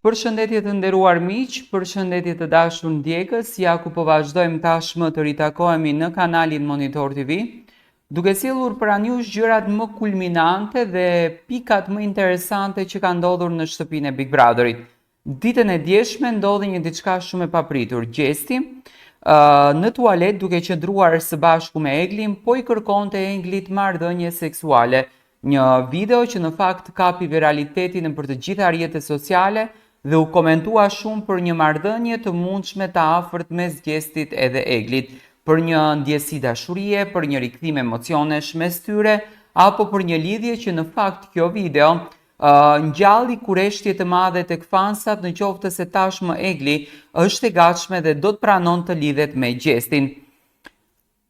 Përshëndetje të nderuar miq, përshëndetje të dashur ndjekës, ja ku po vazhdojmë tashmë të ritakohemi në kanalin Monitor TV, duke sjellur pranë jush gjërat më kulminante dhe pikat më interesante që kanë ndodhur në shtëpinë e Big Brotherit. Ditën e djeshme ndodhi një diçka shumë e papritur. Gjesti, në tualet duke qëndruar së bashku me Eglin, po i kërkonte Eglit marrëdhënie seksuale. Një video që në fakt kapi viralitetin nëpër të gjitha rrjetet sociale dhe u komentua shumë për një marrëdhënie të mundshme të afërt mes Gjestit edhe Eglit, për një ndjesi dashurie, për një rikthim emocionesh mes tyre, apo për një lidhje që në fakt kjo video ngjalli kureshtje të madhe tek fansat në qoftë se tashmë Egli është e gatshme dhe do të pranon të lidhet me Gjestin.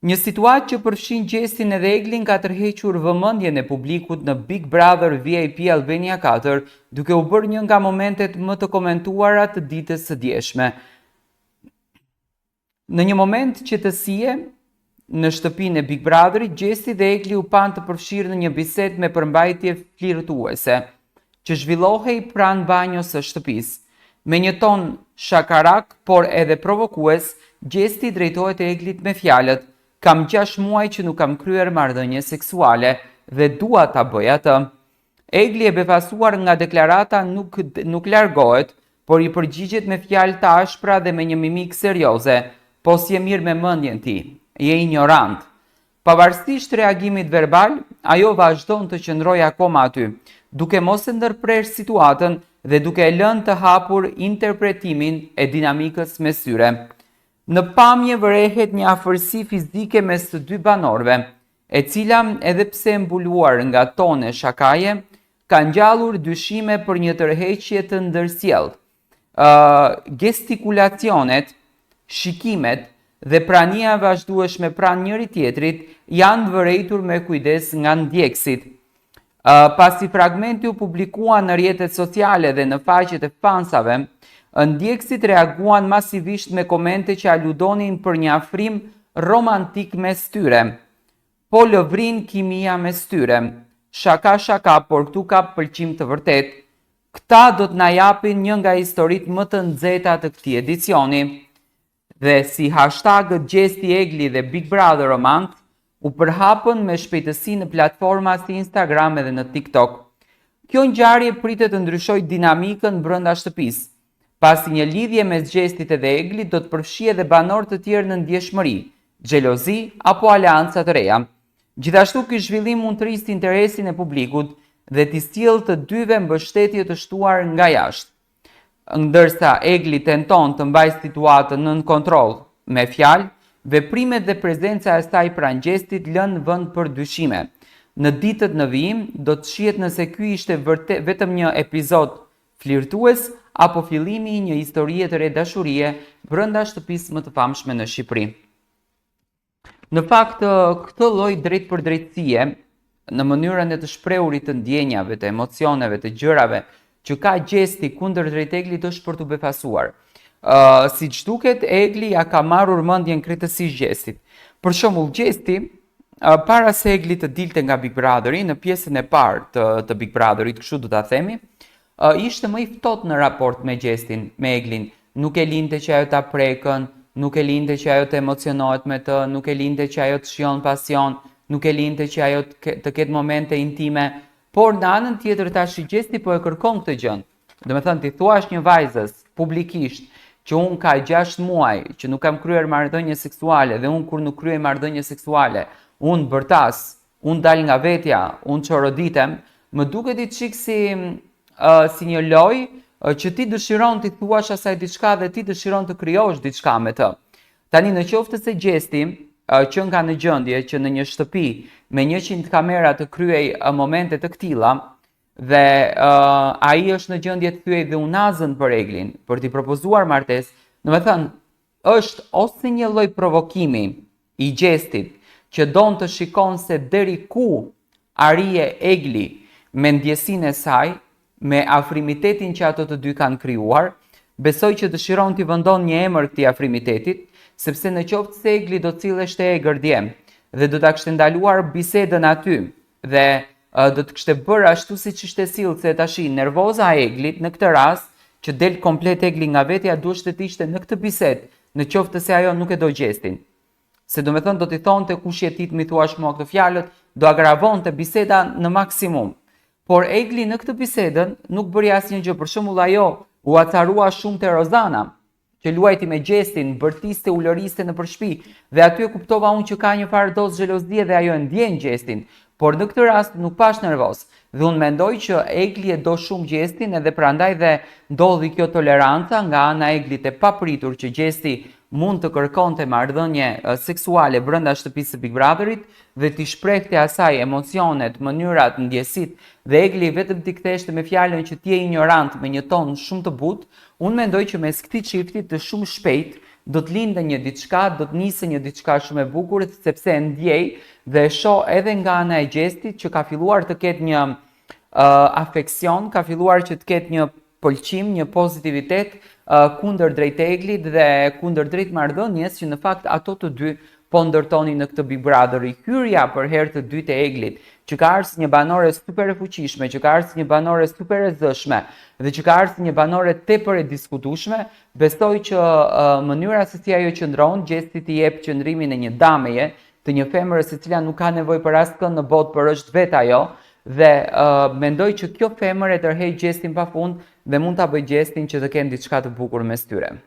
Një situatë që përfshin Gjestin edhe Eglin ka tërhequr vëmendjen e publikut në Big Brother VIP Albania 4, duke u bërë një nga momentet më të komentuara të ditës së djeshme. Në një moment qetësie, në shtëpinë e Big Brotherit, Gjesti dhe Egli u panë të përfshirë në një bisedë me përmbajtje flirtuese, që zhvillohej pranë banjos së shtëpisë. Me një ton shakarak, por edhe provokues, Gjesti i drejtohet Eglit me fjalët, Kam 6 muaj që nuk kam kryer marrëdhënie seksuale dhe dua ta bëj atë. Egli e befasuar nga deklarata nuk nuk largohet, por i përgjigjet me fjalë të ashpra dhe me një mimikë serioze, Po s'je mirë me mendjen ti, je injorant. Pavarësisht reagimit verbal, ajo vazhdon të qëndrojë akoma aty, duke mos e ndërprerë situatën dhe duke e lënë të hapur interpretimin e dinamikës mes tyre. Në pamje vërehet një afërsi fizike mes të dy banorëve, e cila edhe pse e mbuluar nga tone shakaje, ka ngjallur dyshime për një tërheqje të ndërsjellë. Gestikulacionet, shikimet dhe prania e vazhdueshme pranë njëri-tjetrit janë vërejtur me kujdes nga ndjekësit. Pasi fragmenti u publikua në rrjetet sociale dhe në faqet e fansave, ndjekësit reaguan masivisht me komente që aludonin për një afrim romantik mes tyre. Po lëvrin kimia mes tyre. Shaka shaka, por këtu ka pëlqim të vërtetë. Këta do të na japin një nga historitë më të nxehta të këtij edicioni. Dhe si hashtagët Gjesti Egli dhe Big Brother Romant u përhapën me shpejtësi në platforma si Instagram edhe në TikTok. Kjo ngjarje pritet të ndryshojë dinamikën brenda shtëpisë, pasi një lidhje mes Gjestit edhe Eglit do të përfshijë edhe banorë të tjerë në ndjeshmëri, xhelozi apo aleanca të reja. Gjithashtu ky zhvillim mund të rrisë interesin e publikut dhe t'i sjellë të dyve mbështetje të shtuar nga jashtë. Ndërsa Egli tenton të mbajë situatën nën kontroll me fjalë, veprimet dhe prezenca e saj pranë Gjestit lënë vend për dyshime. Në ditët në vijim, do të shihet nëse ky ishte vërtet vetëm një epizod flirtues apo fillimi i një historie të re dashurie brenda shtëpisë më të famshme në Shqipëri. Në fakt, këtë lloj drejtpërdrejtësie, në mënyrën e të shprehurit të ndjenjave, të emocioneve, të gjërave që ka Gjesti kundër drejt Eglit është për t'u befasuar. Uh, siç duket, Egli ia ka marrur mendjen krejtësisht Gjestit. Për shembull, Gjesti, uh, para se Egli të dilte nga Big Brotheri, në pjesën e parë të, të Big Brotherit, kështu do ta themi, Ishte më i ftohtë në raport me Gjestin, me Eglin. Nuk e linte që ajo ta prekën, nuk e linte që ajo të emocionohet me të, nuk e linte që ajo të shijon pasion, nuk e linte që ajo të ketë momente intime. Por në anën tjetër tashi Gjesti po e kërkon këtë gjë. Domethënë t'i thuash një vajzës publikisht që unë ka 6 muaj që nuk kam kryer marrëdhënie seksuale dhe unë kur nuk kryej marrëdhënie seksuale, unë bërtas, Unë dal nga vetja, unë çoroditem, më duket i çik si uh, si një lojë uh, që ti dëshiron t'i thuash asaj diçka dhe ti dëshiron të krijosh diçka me të. Tani në qoftë se Gjesti uh, qenka në gjendje që në një shtëpi me 100 kamera të kryej uh, momente të këtilla dhe uh, ai është në gjendje të thyej dhe unazën për Eglin, për t'i propozuar martesë, domethënë Është ose një lloj provokimi i Gjestit që don të shikon se deri ku arrie Egli me ndjesinë e saj, me afrimitetin që ato të dy kanë krijuar, besoj që dëshiron t'i vendon një emër këtij afrimitetit, sepse në qoftë se Egli do të silleshte egër dje dhe do ta kishte ndaluar bisedën aty dhe do të kishte bërë ashtu siç ishte sillë se tashi nervoza e Eglit në këtë rast që del komplet Egli nga vetja, duheshte të ishte në këtë bisedë, në qoftë se ajo nuk e do Gjestin. Se domethënë do t'i thonte kush je ti të m'i thuash mua këto fjalët, do agravonte biseda në maksimum. Por Egli në këtë bisedën nuk bëri asnjë gjë, për shembull ajo u acarua shumë te Rozana, që luajti me Gjestin, bërtiste, ulëriste nëpër shtëpi dhe aty e kuptova unë që ka një farë dozë xhelozie dhe ajo e ndjen Gjestin, por në këtë rast nuk pash nervoz. Dhe unë mendoj që Egli e do shumë Gjestin edhe prandaj dhe ndodhi kjo toleranca nga ana e Eglit e papritur që Gjesti mund të kërkonte marrëdhënie seksuale brenda shtëpisë së Big Brotherit dhe t'i shprehte asaj emocionet, mënyrat, ndjesitë dhe Egli vetëm t'i ktheheshte me fjalën që ti je injorant me një ton shumë të butë, unë mendoj që mes këtij çifti të shumë shpejt do të lindë një diçka, do të nisë një diçka shumë e bukur, sepse e ndjej dhe e shoh edhe nga ana e Gjestit që ka filluar të ketë një uh, afeksion, ka filluar që të ketë një pëlqim, një pozitivitet uh, kundër drejt Eglit dhe kundër drejt marrëdhënies që në fakt ato të dy po ndërtonin në këtë Big Brother. Hyrja për herë të dytë e Eglit, që ka ardhur si një banore super e fuqishme, që ka ardhur si një banore super e zëshme dhe që ka ardhur si një banore tepër e diskutueshme, besoj që uh, mënyra se si ajo qëndron, Gjestit i jep qëndrimin e një dameje, të një femrës e cila nuk ka nevojë për askënd në botë, por është vetë ajo, dhe uh, mendoj që kjo femër e tërheq Gjestin pafund dhe mund ta bëjë Gjestin që të kenë diçka të bukur mes tyre.